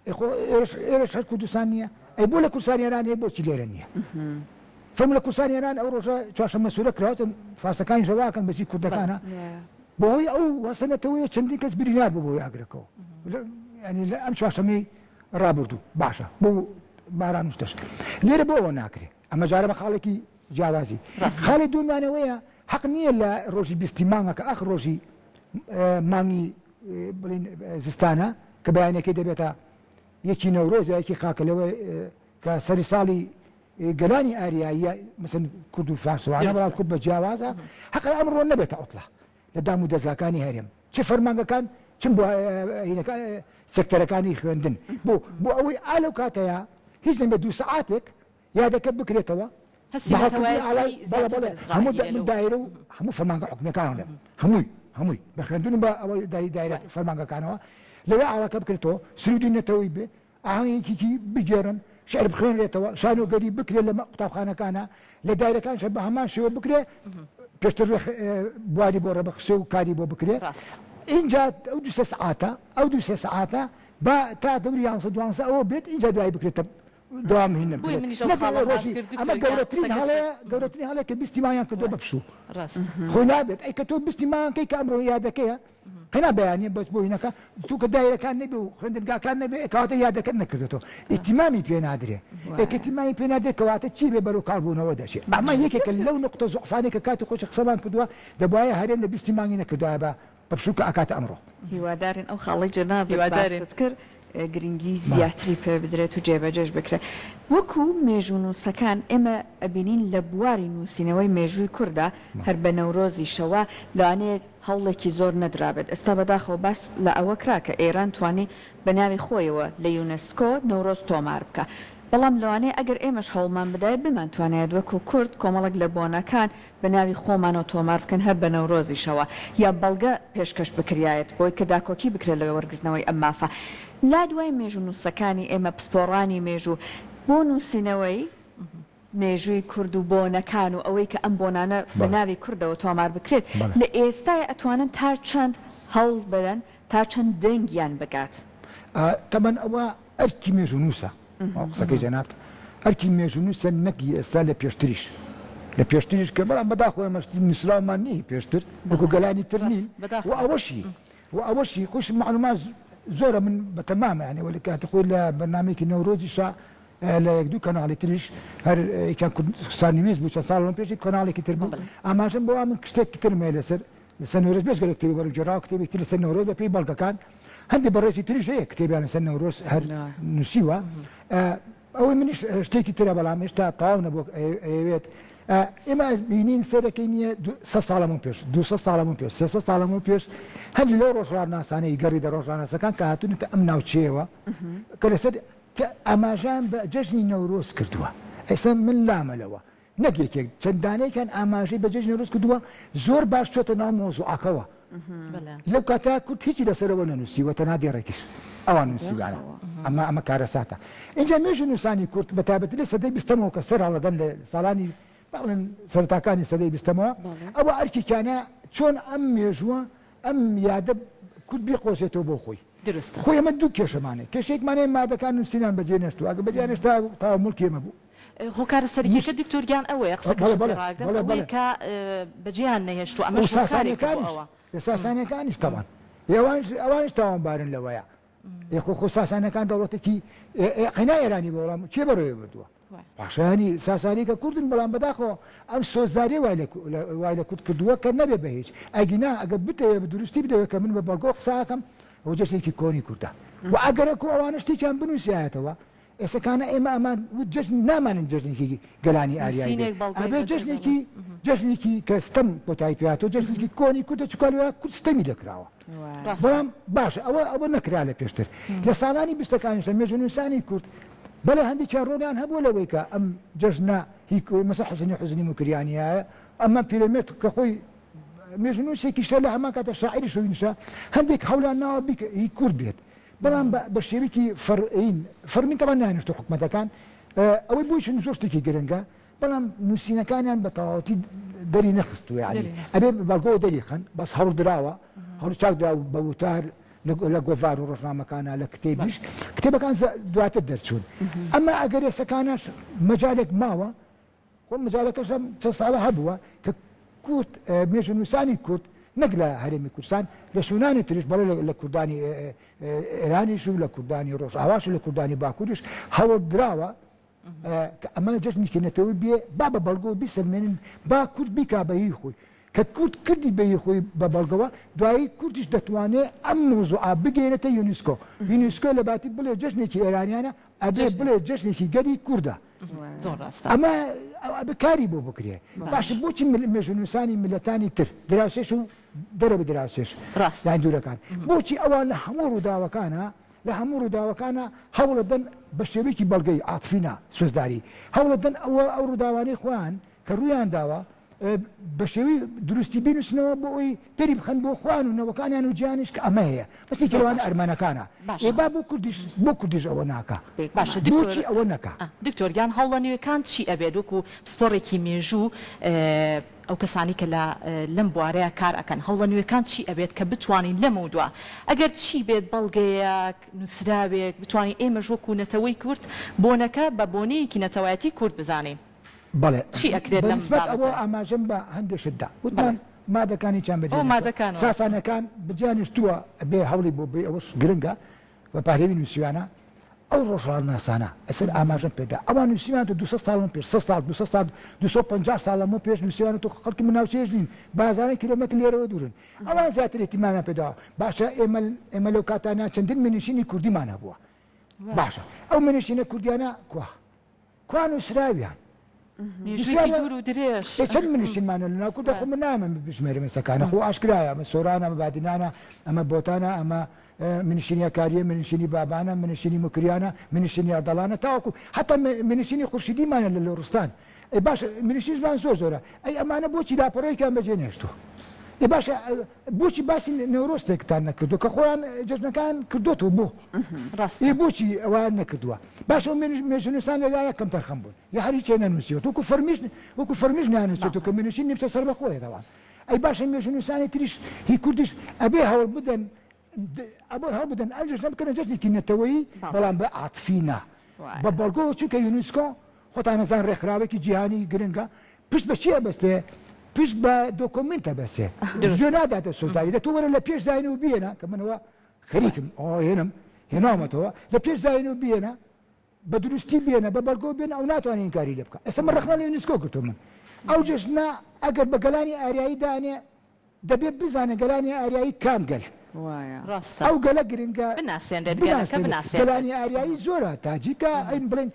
[SPEAKER 2] ئێ خۆ ئێرەش ئێرەش هەر کوردستان نییە؟ ئەی بۆ لە کوردستانی ئێران هەیە بۆچی لێرە نییە؟ فەرموو لە کوردستانی ئێران ئەو ڕۆژە چوارشەممە سوورە کراوەتە فارسەکانیش وا ئەکەن بەچی کوردەکانە بەهۆی ئەو هەستە نەتەوەیە چەندین کەس بریندار بوو بەهۆی ئاگرەکەوە یانی لە ئەم چوارشەممەی ڕابردوو باشە بۆ باران و شتەش لێرە بۆ ئەوە ناکرێ ئەمە جارە بە خاڵێکی جیاوازی خاڵی دوومانەوەیە حەق نییە لە ڕۆژی بیستی مانگەکە ئەخ ڕۆژی مانگی بڵین زستانە کە بەیانەکەی دەبێتە. یەکی نەورۆز یا یەکی خاکەلێوە کە سەری ساڵی گەلانی ئاریاییە مەسەن کورد و فارسوانە بەڵام کورد بە جیاوازە حەقە ئەمڕۆ نەبێتە عوتڵە لە دام و دەزگاکانی هەرێم چ فەرمانگەکان چ بۆ هینەکان سێکتەرەکانی خوێندن بۆ بۆ ئەوەی ئا لەو کاتەیە هیچ نەبێت دوو سەعاتێک یادەکە بکرێتەوە
[SPEAKER 3] هەستی نەتەوایەتی زیاتر بەرز
[SPEAKER 2] ڕائەگیرێ لەو. دایرە و هەموو فەرمانگە حکومیەکان ئەڵێم هەمووی هەمووی بە خوێندن و بە ئەوەی دایرە فەرمانگەکانەوە لەوێ ئاڵاکە بکرێتەوە سرودی نەتەوەی بێ ئاهەنگێکی بگێڕن شعر بخوێنرێتەوە شانۆگەری بکرێت لە قوتابخانەکانە لە دایرەکانش بە هەمان شێوە بکرێ پێشتر بواری بۆ ڕێبخشێ و کاری بۆ بکرێ ئینجا ئەو دوو سێ سەعاتە ئەو دوو سێ سەعاتە با تا دەوری یانزە دوانزە ئەوە بێت ئینجا دوایی بکرێتە دوام هین
[SPEAKER 3] بۆیە منیش ئەو خاڵەم باس کرد
[SPEAKER 2] دکتۆر ئەمە گەورەترین هەڵەیە گەورەترین هەڵەیە کە بیستی مانگیان کردووە بە پشوو
[SPEAKER 3] ڕاست
[SPEAKER 2] خۆی نابێت ئەی کە تۆ بیستی مانگەکەی کە ئەمڕۆ یادەکەیە قەینا بەیانیە بەس بۆ هینەکە تۆ کە دایرەکان نەبێ و خوێندنگاکان نەبێ کەواتە یادەکەت نەکردێتەوە ئیتیمامی پێ نادرێ ئێ کە ئیتیمامی پێ نادرێ کەواتە چی بێ بەرەو کاڵبوونەوە دەچێ ئەمە یەکێکە لەو نوقتە زوعفانەی کە کاتی خۆشی قسەمان کردووە دەبوایە هەرێم لە بیستی مانگی نەکردایە بە بە پشوو کە ئەکاتە ئەمڕۆ.
[SPEAKER 1] هیوادارین ئەو خاڵەی جەنابت باست کرد گرنگی زیاتری پێ بدرێت و جێبەجێش بکرێت. وەکو مێژوونووسەکان ئێمە ئەبینین لە بواری نووسینەوەی مێژووی کوردا هەر بە نەورۆزیشەوە لەوانەیە هەوڵێکی زۆر نەدرابێت. ئێستا بەداخەوە باس لە ئەوە کرا کە ئێران توانی بە ناوی خۆیەوە لە یونسکۆ نەورۆز تۆمار بکا. بەڵام لەوانەیە ئەگەر ئێمەش هەوڵمان بدایە بمانتوانایەت وەکو کورد کۆمەڵێک لە بۆنەکان بە ناوی خۆمانەوە تۆمار بکەن هەر بە نەورۆزیشەوە یا بەڵگە پێشکەش بکریایەت بۆی کە داکۆکی بکرێت لە وەرگرتنەوەی ئەم مافە. لا دوای مێژوونووسەکانی ئێمە پسپۆڕانی مێژوو بۆ نووسینەوەی مێژووی کورد و بۆنەکان و ئەوەی کە ئەم بۆنانە بە ناوی کوردەوە تۆمار بکرێت لە ئێستای ئەتوانن تا چەند هەوڵ بدەن تا چەند دەنگیان بگات؟
[SPEAKER 2] تەبەن ئەوە ئەرکی مێژوونووسە، قسەکەی جەنابت ئەرکی مێژوونووسە نەک ئێستا لە پێشتریش لە پێشتریش کە بەڵام بەداخەوە ئێمە شتی نووسراومان نییە پێشتر وەکو گەلانی تر نین و ئەوەشی و ئەوەشی خۆش معلومات زۆرە من بەتەمامە یانی وەلی کاتی خۆی لە بەرنامەیەکی نەورۆزیشا لە یەک دوو کەناڵی تریش هەر یەکیان کوردستان نیوز بوو چەند ساڵ لەمەو پێش کەناڵێکی تر بوو ئاماژەم بەوە من شتێکی ترم هەیە لەسەر لەسەر نەورۆز بێجگە لە کتێبی وەرگێڕاوە کتێبێکی تر لەسەر نەورۆز بەپێی بەڵگەکان هەندێک بەڕێزی تریش هەیە کتێبیان لەسەر نەورۆز هەر نووسیوە ئەوەی منیش شتێکی ترە بەڵام هێشتا تەواو نەبوو ئەیەوێت ئێمە بینین سەرەکەی نییە سە ساڵەمون پێش 200 ساڵەمون پێش 300 ساڵەمون پێش هەندی لەو ڕۆژهەڵاتناسانەی گەڕیدە ڕۆژهەڵاتناسەکان کە هاتوونەتە ئەم ناوچەیەوە کە لەسەر ئاماژەیان بە جەژنی نەورۆز کردووە ئێستا من لامە لەوە نەک یەکێک، چەند دانەیەکیان ئاماژەی بە جەژنی نەورۆز کردووە، زۆر باش چۆتە ناو مەوزوعەکەوە. لەو کاتە کورد هیچی لەسەرەوە نەنووسیوە، تەنها دێڕێکیش ئەوان نووسیویانە. ئەمە ئەمە کارەساتە. ئینجا مێژوونووسانی کورد بە تایبەتی لە سەدەی بیستەمەوە کە سەر هەڵەدەن لە ساڵانی با بڵێن سەرەتاکانی سەدەی بیستەمەوە، ئەوە ئەرکێکیانە چۆن ئەم مێژووە، ئەم یادە کورد بیقۆزێتەوە بۆ خۆی.
[SPEAKER 3] دروستە.
[SPEAKER 2] خۆی ئێمە دوو کێشەمان هەیە. کێشەیەکمان هەیە مادەکان نووسینیان بەجێ نەشتووە، ئەگەر بەجێیان نەشتا تەواو موڵکی ئێمە بوو.
[SPEAKER 3] هۆکارە سەرەکیەکە دکتۆر گیان ئەوەیە قسەکەشت پێ ڕاگرم ئەوەیە کە بەجێیان نەهێشتووە ئەمەش هۆکارێکە بۆ ئەوە.
[SPEAKER 2] ساسانیەکانیش تەبعەن ئەوانیش تاوانبارن لەوەیە خۆ خۆ ساسانیەکان دەوڵەتێکی قەینا ئێرانی بوو بەڵام کێ بەڕێوەی بردووە پاشایانی ساسانی کە کوردن بەڵام بەداخەوە ئەم سۆزداریە وای لە کورد کردووە کە نەبێ بە هیچ ئەگینا ئەگەر بتەوێ بە دروستی بدەوێت کە من بە بەڵگەوە قسە ئەکەم ئەوە جەژنێکی کۆنی کوردە و ئەگەرەکو ئەوانە شتێکیان بنووسایەتەوە ئێستا کانە ئێمە ئەمان وت جەژن نامانن جەژنێکی گەلانی ئاریایی بێ
[SPEAKER 3] نووسینێک بەڵگەی
[SPEAKER 2] ئەبێ
[SPEAKER 3] بەدەر
[SPEAKER 2] جەژنێکی
[SPEAKER 3] بەڵێ.
[SPEAKER 2] جەژنێکی کە ستەم کۆتایی پێ هاتووە جەژنێکی کۆنی کوردە چونکە لەوێ کورد ستەمی لێکراوە
[SPEAKER 3] ڕاستە.
[SPEAKER 2] بەڵام باشە ئەوە ئەوە نەکرا لە پێشتر لە ساڵانی بیستەکانیشدا مێژوونووسانی کورد بەڵێ هەندێکیان ڕۆڵیان هەبووە لەوەی کە ئەم جەژنە هی مەسە حەسەنی حوزنی موکریانیایە ئەمە پیرەمێرد کە خۆی مێژوونووسێکیشە لە هەمان کاتە شاعیری شۆوینیشە هەندێک هەوڵیان ناوە بیک هی کورد بێت بەڵام بە شێوەیەکی فەرین فەرمی تەبعەن نایانوشتوە حکومەتەکان ئەوەی بۆیشن زۆر شتێکی گرنگە بەڵام نووسینەکانیان بە تەواوەتی دەری نەخستووە یانی ئەبێ بەڵگەوە دەری خەن بەس هەوڵ دراوە هەوڵ چاک دراوە بە وتار لە گۆڤار و ڕۆژنامەکانە لە کتێبیش کتێبەکان دواتر دەرچوون ئەمە ئەگەر ئێسەکانەش مەجالێک ماوە خۆ مەجالەکەشم چەند ساڵە هەبووە کە کورد مێژوونووسانی کورد نەک لە هەرێمی کوردستان لە شوێنانی تریش بەڵێ لە کوردانی ئێرانیش و لە کوردانی ڕۆژئاواش و لە کوردانی باکووریش هەوڵ دراوە کە ئەمە جەژنێکی نەتەوەی بێ با بە بەڵگەوە بیسەلمێنن با کورد بیکا بە هی خۆی. کە کورد کردی بە هی خۆی بە بەڵگەوە دوایی کوردیش دەتوانێ ئەم مەوزوعە بگەیەنێتە یونیسکۆ. یونیسکۆ لە باتی بڵێ جەژنێکی ئێرانیانە ئەبێ بڵێ جەژنێکی گەلی کوردە.
[SPEAKER 3] زۆر ڕاستە.
[SPEAKER 2] ئەمە ئەبێ کاری بۆ بکرێ. باشە بۆچی مێژوونووسانی میللەتانی تر دراوسێش و دەرەوەی دراوسێش
[SPEAKER 3] ڕاستە.
[SPEAKER 2] یان دوورەکان بۆچی ئەوان لە هەموو ڕووداوەکانا لە هەموو ڕووداوەکانا هەوڵەدەن بە شێوەیەکی بەڵگەی عاتفی نا سۆزداری هەوڵەدەن ئەوە ئەو ڕووداوانەی خۆیان کە ڕوویان داوە بە شێوەی دروستی بینوسنەوە بۆ ئەوی دەری بخەن بۆ خۆیان و نەوەکانیان و جیهانیش کە ئەمە هەیە بەس
[SPEAKER 3] زۆر
[SPEAKER 2] لەوانە
[SPEAKER 3] باشە
[SPEAKER 2] ئەرمەنەکانە ئێ
[SPEAKER 3] باشە
[SPEAKER 2] با بۆ کوردیش بۆ کوردیش ئەوە ناکا
[SPEAKER 3] باشە دکتۆر
[SPEAKER 2] بۆچی ئەوە نەکا؟
[SPEAKER 3] دکتۆر گیان هەوڵە نوێکان چی ئەبێت وەکو پسپۆڕێکی مێژوو ئەو کەسانەی کە لە لەم بوارەیا کار ئەکەن هەوڵە نوێکان چی ئەبێت کە بتوانین لەمەودوا ئەگەر چی بێت بەڵگەیەک نوسراوێک بتوانین ئێمەش وەکو نەتەوەی کورد بۆنەکە بە بۆنەیەکی نەتەوایەتی کورد بزانین.
[SPEAKER 2] بەڵێ
[SPEAKER 3] چی ئەکرێت
[SPEAKER 2] بە
[SPEAKER 3] لەم
[SPEAKER 2] نیسبەت ئەوە
[SPEAKER 3] بابەتە؟
[SPEAKER 2] ئاماژەم بە هەندێک شت دا
[SPEAKER 3] بەڵێ.
[SPEAKER 2] وتمان مادەکان هیچیان بەجێ
[SPEAKER 3] ئەو
[SPEAKER 2] نەهێشتووە
[SPEAKER 3] مادەکان وە.
[SPEAKER 2] ساسانەکان بەجێیان هێشتووە ئەبێ هەوڵی بۆ بەی ئەوەش گرنگە بە پەهلەوی نووسیویانە ئەو ڕۆژهەڵاتناسانە ئەسەر ئاماژەم پێ دا ئەوان نووسیویانە 200 ساڵ لەمەو پێش 100 ساڵ 200 ساڵ 250 ساڵ لەمەو پێش نووسیویانە تۆ خەڵکی من ناوچەیەش نین بە هەزاران کیلۆمەتر لێرەوە دوورن ئەوان زیاتر ئیهتیمامیان پێ داوە باشە ئێمە ئێمە لەو کاتانە چەندین میرنشینی کوردیمان هەبووە باشە ئەو میرنشینە کوردیانە کوا کوا نووسراویان؟
[SPEAKER 3] مێژوویەکی دوور و درێژ.
[SPEAKER 2] ئێ چەند منیشینمانە لە ناو کوردا خۆ من نامەوێ بژمێرم ئێستاکانە خۆ ئاشکرایە ئەمە سۆرانە ئەمە بادینانە ئەمە بۆتانە ئەمە منشینی هەکاریە منشینی بابانە منشینی موکریانە منشینی ئەردەڵانە تاوەکو حتا منشینی خورشیدیمانە لە لۆڕستان ئەی باشە منشینمان زۆر زۆرە ئەی ئەمانە بۆچی لاپەڕەیەکیان بەجێ نێشتووە ئێ باشە بۆچی باسی نەورۆز تێکتان نەکردو کە خۆیان جەژنەکان کردۆتەوە بۆ
[SPEAKER 3] ڕاستە.
[SPEAKER 2] ئێ بۆچی ئەوەیان نەکردووە باشە ئەو مێژوونووسان لەویایە کەمتەرخەم بوون یا هەر هیچیان نەنووسیوە وەکو فەرمیش وەکو فەرمیش نانووسێتەوە کە مێژوونووسی نیمچە سەربەخۆیە دەڵان ئەی باشە مێژوونووسانی تریش هی کوردیش ئەبێ هەوڵ بدەن ئەبێ هەوڵ بدەن ئەم جەژنە بکەنە جەژنێکی نەتەوەیی بەڵام بە عاتفی نا بە بەڵگەوە چونکە یونسکۆ خۆتان ئەزان ڕێکخراوێکی جیهانی گرنگە پشت بە چی ئەبەستێ؟ پشت بە دۆکۆمینت ئەبەستێ. گوێ ناداتە سۆزداری. دە تۆ وەرە لە پێش زاین و بیێنە کە من ئەوە خەریکم ئەوە هێنم هێناومەتەوە لە پێش زاین و بیێنە بە دروستی بێنە بە بەڵگەوە بێنە ئەو ناتوانێ ئینکاری لێ بکا. ئێستا من ڕەخنە لە یونسکۆ گرتووە من ئەو جەژنە ئەگەر بە گەلانی ئاریایی دانێ دەبێ بزانێ گەلانی ئاریایی کام گەل؟
[SPEAKER 1] وایە.
[SPEAKER 3] ڕاستە.
[SPEAKER 2] ئەو گەلە گرنگە
[SPEAKER 3] بناسێنرێت گەلەکە
[SPEAKER 2] بناسێنرێت.
[SPEAKER 3] بناسێنرێت.
[SPEAKER 2] گەلانی ئاریایی زۆرە، تاجیکە، ئەی بڵێین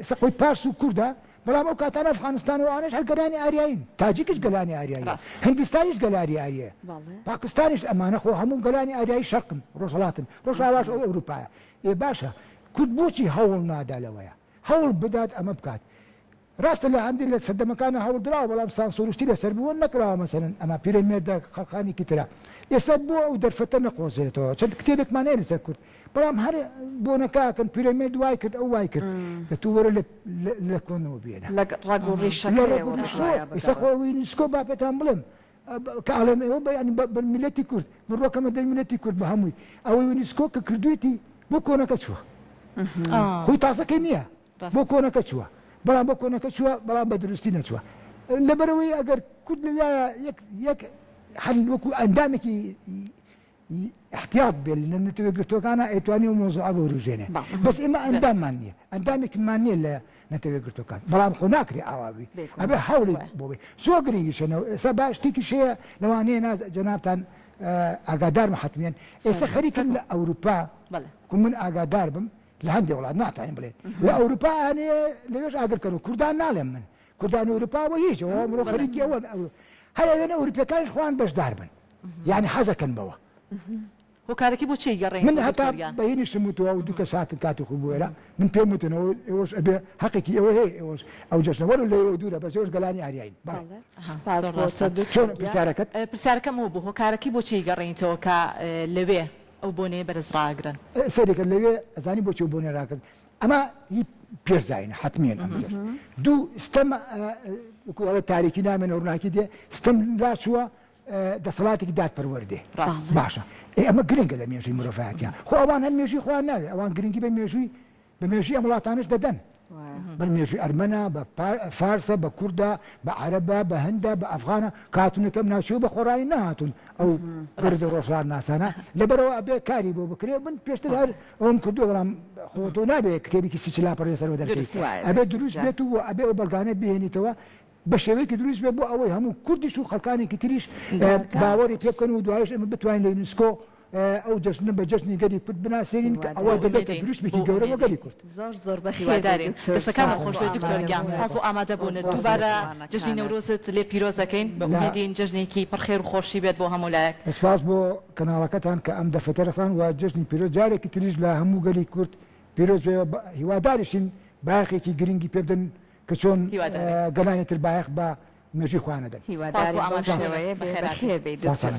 [SPEAKER 2] ئێستا خۆی پارس و کوردە، بەڵام ئەو کاتانە ئەفغانستان و ئەوانەش هەر گەلانی ئاریایین، تاجیکیش گەلانی ئاریاییە،
[SPEAKER 3] ڕاست.
[SPEAKER 2] هیندستانیش گەلانی ئاریایە،
[SPEAKER 1] بەڵێ.
[SPEAKER 2] پاکستانیش ئەمانە خۆ هەموو گەلانی ئاریایی شەرقن، ڕۆژهەڵاتن، ڕۆژئاواش ئەو ئەوروپایە. ئێ باشە کورد بۆچی هەوڵ نادا لەوەیا؟ هەوڵ بدات ئەمە بکات. ڕاستە لە هەندێک لە سەردەمەکانا هەوڵدراوە بەڵام سانسۆرشتی لەسەر بووە نەکراوە مەسەلەن ئەمە پیرەمێردە خەڵقانێکی ترە ئێستا بۆ ئەو دەرفەتە نەقۆزرێتەوە چەند کتێبێکمان هەیە لەسەر کورد بەڵام هەر بۆنەکە ئەکەن پیرەمێرد وای کرد ئەو وای کرد لە تۆ وەرە لە کۆنەوە بێنە
[SPEAKER 1] لە ڕەگ و
[SPEAKER 2] لە
[SPEAKER 1] ڕیشەکەیەوە
[SPEAKER 2] ڕەگ و ڕیشەوە
[SPEAKER 1] بەدوایە
[SPEAKER 2] ئێستا
[SPEAKER 1] بگەڕێ.
[SPEAKER 2] خۆ یونسکۆ با پێتان بڵێم کە ئەڵێم ئێوە بە یانی بە میللەتی کورد من ڕۆکەمە دەر میللەتی کورد بە هەمووی ئەوەی یونسکۆ کە کردوێتی بۆ کۆنەکە چووە خۆی تازەکەی نییە بۆ کۆنەکە چووە بەڵام بۆ کۆنەکە چووە بەڵام بە دروستی نەچووە لەبەرەوەی ئەگەر کورد لەویایە یەک یەک هەر وەکو ئەندامێکی احتیاط بێت لە نەتەوە یەکگرتووەکانە ئەیتوانی ئەو مەوزوعە بوروژێنێ بەس ئێمە ئەنداممان نییە ئەندامێکمان نییە لە نەتەوە یەکگرتووەکان بەڵام خۆ ناکرێ ئاوا بی ئەبێ هەوڵی بۆ بێ زۆر گرنگیشە ئێستا با شتێکیش هەیە لەوانەیە ناز جەنابتان ئاگادارم حەتمیەن ئێستا خەریکن لە ئەوروپا کو من ئاگادار بم لە هەندێ وڵات ناتوانین بڵێن لە ئەوروپا ئەنێ لەوێش ئاگر کەن و کوردان ناڵێم من کوردان ئەوروپا بۆ هیچ ئەوە مرۆ خەریکی ئەوەن هەر ئەوێنە ئەوروپیەکانیش خۆیان بەشدار بن یعنی حەزەکەن بەوە.
[SPEAKER 3] هۆکارەکەی بۆ چیە گەڕێنیتەوە
[SPEAKER 2] من هەتا
[SPEAKER 3] دکتۆر گیان؟
[SPEAKER 2] بە هینیشم وتوە ئەو دوو کەس هاتن کاتی خۆی بۆ ئێرە من پێم وتن ئەوە ئێوەش ئەبێ هەقێکی ئێوە هەیە ئێوەش ئەو جەژنە وەرو لە ئێوە دوورە بەس ئێوەش گەلانی ئاریایین بەڵێ.
[SPEAKER 1] بەڵێ سپاس
[SPEAKER 3] زۆر
[SPEAKER 1] بۆ
[SPEAKER 3] ڕاستە.
[SPEAKER 1] تۆ دکتۆر
[SPEAKER 2] چۆن
[SPEAKER 1] گیان.
[SPEAKER 2] پرسیارەکەت؟
[SPEAKER 3] پرسیارەکەم ئەوە بوو هۆکارەکەی بۆ چیە گەڕێنیتەوە کە لەوێ ئەو بۆنەیە بەرز ڕائەگرن؟
[SPEAKER 2] سەیرەکە لەوێ ئەزانی بۆچی ئەو بۆنەیە ڕاگرت ئەمە هی پێش زاینە حەتمیەن ئەم جەژن دوو ستەم وەکو ئەڵێ تاریکی نامێنێ ڕووناکی دێ ستەم لاچووە دەسەڵاتێکی دادپەروەر دێ
[SPEAKER 3] ڕاست.
[SPEAKER 2] باشە ئێ ئەمە گرنگە لە مێژووی مرۆڤایەتیا خۆ ئەوان هەر مێژووی خۆیان ناوێ ئەوان گرنگی بە مێژووی بە مێژووی ئەم وڵاتانەش دەدەن بە مێژووی ئەرمەنە بە فارسە بە کوردە بە عەرەبە بە هندە بە ئەفغانە کە هاتوونەتە ئەم ناوچەیە و بە خۆڕایی نەهاتوون ئەو گردە ڕۆژهەڵات ناسانە لەبەرەوە ئەبێ کاری بۆ بکرێ من پێشتر هەر ئەوم کردووە بەڵام خۆ تۆ نابێ کتێبێکی 30 لاپەڕە لەسەرەوە دەرکەی ئەبێ دروست بێت و ئەبێ ئەو بەڵگانە بهێنیتەوە. بە شێوەیەکی دروست بێ بۆ ئەوەی هەموو کوردیش و خەڵکانێکی تریش باوەڕی پێ بکەن و دوایش ئێمە بتوانین لە یونسکۆ ئەو جەژنە بە جەژنی گەلی کورد بناسێنین کە ئەوە دەبێتە دروشمێکی گەورە بۆ گەلی کورد.
[SPEAKER 1] زۆر زۆر بەخێر بێی
[SPEAKER 3] هیوادارین
[SPEAKER 1] دکتۆر
[SPEAKER 3] دەستەکانت
[SPEAKER 1] سپاس
[SPEAKER 3] خۆش
[SPEAKER 1] بۆ
[SPEAKER 3] بێت دکتۆر گیان
[SPEAKER 1] ئامادەبوونت.
[SPEAKER 3] سپاس بۆ ئامادەبوونت دووبارە جەژنی نەورۆزت لێ پیرۆز ئەکەین بە ئومێدین جەژنێکی پڕ خێر و خۆشی بێت بۆ هەموو لایەک.
[SPEAKER 2] سپاس بۆ کەناڵەکەتان کە ئەم دەرفەتە ڕەخساند و جەژنی پیرۆز جارێکی تریش لە هەموو گەلی کورد پیرۆز بێ و هیواداریشین بایەخێکی گرنگی پێ بدەن کە چۆن
[SPEAKER 3] هیوادارین.
[SPEAKER 2] گەلانی تر بایەخ بە مێژووی خۆیان ئەدەن.
[SPEAKER 3] سپاس بۆ
[SPEAKER 1] هیوادارین بەو
[SPEAKER 3] ئامادەبوونت
[SPEAKER 1] شێوەیە بێ
[SPEAKER 3] بەخێرهاتیت.
[SPEAKER 1] بەخێر بێی دکتۆر.
[SPEAKER 2] سپاستان.